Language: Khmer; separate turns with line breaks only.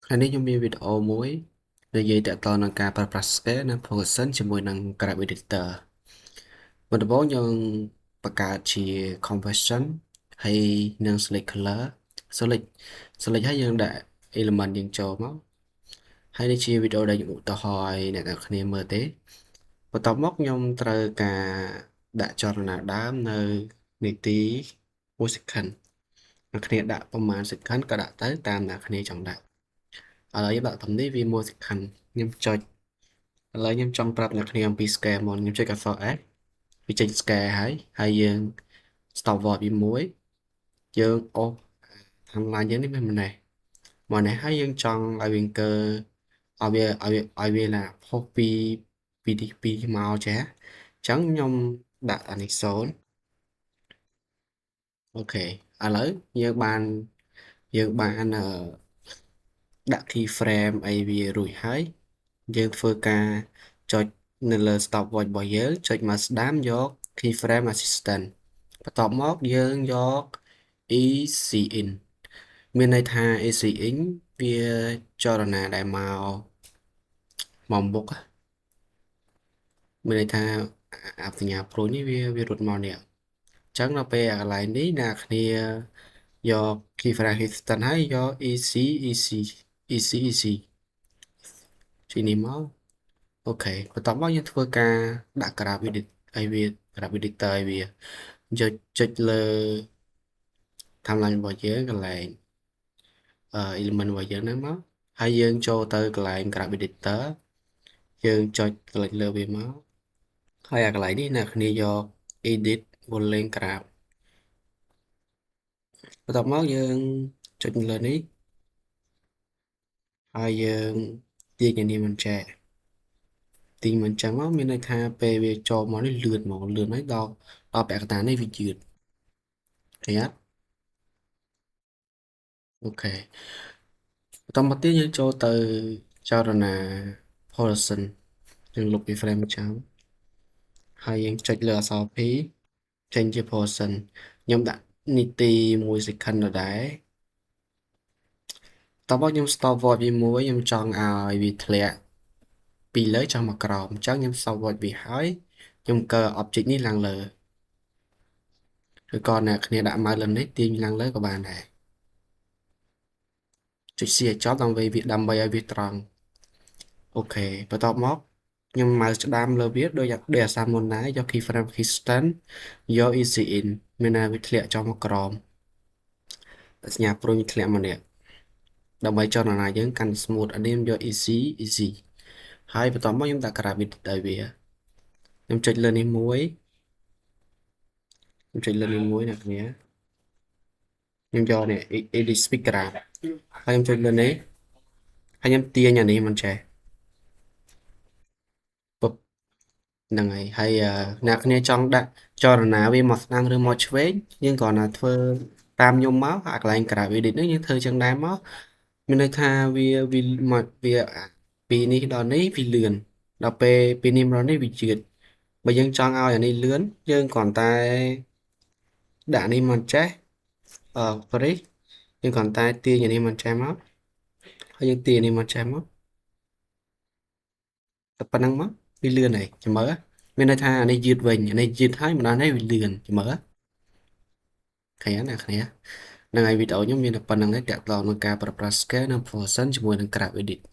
ថ្ងៃនេះខ្ញុំមានវីដេអូមួយនិយាយទាក់ទងនឹងការប្រើប្រាស់ Scale និង Position ជាមួយនឹង Graph Editor មុនដំបូងយើងបង្កើតជា Composition ហើយនិង Select Color Select Select ហើយយើងដាក់ element យើងចូលមកហើយនេះជាវីដេអូដែលខ្ញុំឧទាហរណ៍ឲ្យអ្នកទាំងគ្នាមើលទេបន្ទាប់មកខ្ញុំត្រូវការដាក់ចលនាដើមនៅនីតិ1 second អ្នកគ្នាដាក់ប្រហែល second ក៏ដាក់ទៅតាមអ្នកគ្នាចង់ដាក់ឥឡូវខ្ញុំដាក់ត្រឹមនេះវា1 second ខ្ញុំចុចឥឡូវខ្ញុំចង់ប្រាប់អ្នកគ្នាអំពី scale មុនខ្ញុំចុចអក្សរ S វាចេញ scale ហើយហើយយើង stop watch វាមួយយើងអូស timeline យើងនេះមិនម្នេះមកនេះហើយយើងចង់ឲ្យវាអង្គើឲ្យវាណាផុសពីពីទី2មកចេះអញ្ចឹងខ្ញុំដាក់អានេះ0OK ឥឡូវយើងបានអឺដាក់ key frame អីវារួចហើយយើងធ្វើការចុចនៅលើ stopwatch របស់យើងចុចមកស្ដាំយក keyframe assistant បន្ទាប់មកយើងយក easy in មានន័យថា easy in វាចលនាដែលមកមុខមានន័យថាអាសញ្ញាព្រួយនេះវារត់មកនេះអញ្ចឹងដល់ពេលកន្លែងនេះអ្នកគ្នាយក keyframe assistant ហើយយក easy easy easy easy ជីនេះមក OK បន្ទាប់មកយើងធ្វើការដាក់ graph edit ឲ្យវា graph editor ឲ្យវាយកចុចលើ timeline របស់យើងកន្លែងអឺ element របស់យើងហ្នឹងមកហើយយើងចូលទៅកន្លែង graph editor យើងចុច select លើវាមកហើយអាកន្លែងនេះអ្នកគ្នាយក edit volume graph បន្ទាប់មកយើងចុចលើនេះហើយយើងទាញអានេះមិនចែកទាញមិនចឹងមកមានន័យថាពេលវាចូលមកនេះលឿនហ្មងលឿនហើយដល់ពាក់កណ្ដាលនេះវាយឺតឃើញអត់OK បន្តមកទៀតយើងចូលទៅចលនា position យើងលុបពី frame ចោលហើយយើងចុចលើអក្សរ P ចេញជា position ខ្ញុំដាក់នីតិ1 second ដដែលតោះមកខ្ញុំ stop watch វាមួយខ្ញុំចង់ឲ្យវាធ្លាក់ពីលើចុះមកក្រោមអញ្ចឹងខ្ញុំ stop watch វាហើយខ្ញុំកើ object នេះឡើងលើឬក៏អ្នកគ្នាដាក់ mouse លើនេះទាញឡើងលើក៏បានដែរចុច C ឲ្យចប់ដើម្បីឲ្យវាត្រង់OK បន្ទាប់មកខ្ញុំ mouse ស្ដាំលើវាដូចអាសាមុនដែរយក keyframe assistant យក easy in មានន័យវាធ្លាក់ចុះមកក្រោមសញ្ញាព្រួយធ្លាក់មកនេះដើម្បីចលនាយើងកាន់ smooth អានេះខ្ញុំយក easy easy ហើយបន្ទាប់មកខ្ញុំដាក់ graph ឲ្យវាខ្ញុំចុចលើនេះមួយខ្ញុំចុចលើនេះមួយអ្នកគ្នាខ្ញុំយកនេះ edit speed graph ហើយខ្ញុំចុចលើនេះហើយខ្ញុំទាញអានេះមិនចេះពុបហ្នឹងហើយហើយអ្នកគ្នាចង់ដាក់ចលនាវាមកស្ដាំឬមកឆ្វេងយើងគ្រាន់តែធ្វើតាមខ្ញុំមកអាកន្លែង graph edit នេះយើងធ្វើចឹងដែរមកមានន័យថាវាវាមកវាពីនេះដល់នេះវាលឿនដល់ពេលពីនេះមកដល់នេះវាយឺតបើយើងចង់ឲ្យអានេះលឿនយើងគ្រាន់តែដាក់នេះមកចេះអឺ freeze យើងគ្រាន់តែទាញអានេះមកចេះមកហើយយើងទាញនេះមកចេះមកតែប៉ុណ្្នឹងមកវាលឿនហើយចាំមើលមានន័យថាអានេះយឺតវិញអានេះយឺតហើយម្ដងនេះវាលឿនចាំមើលឃើញអត់អ្នកគ្នាហ្នឹងហើយវីដេអូខ្ញុំមានតែប៉ុណ្្នឹងទេទាក់ទងនឹងការប្រើប្រាស់ scale និង position ជាមួយនឹង graph edit។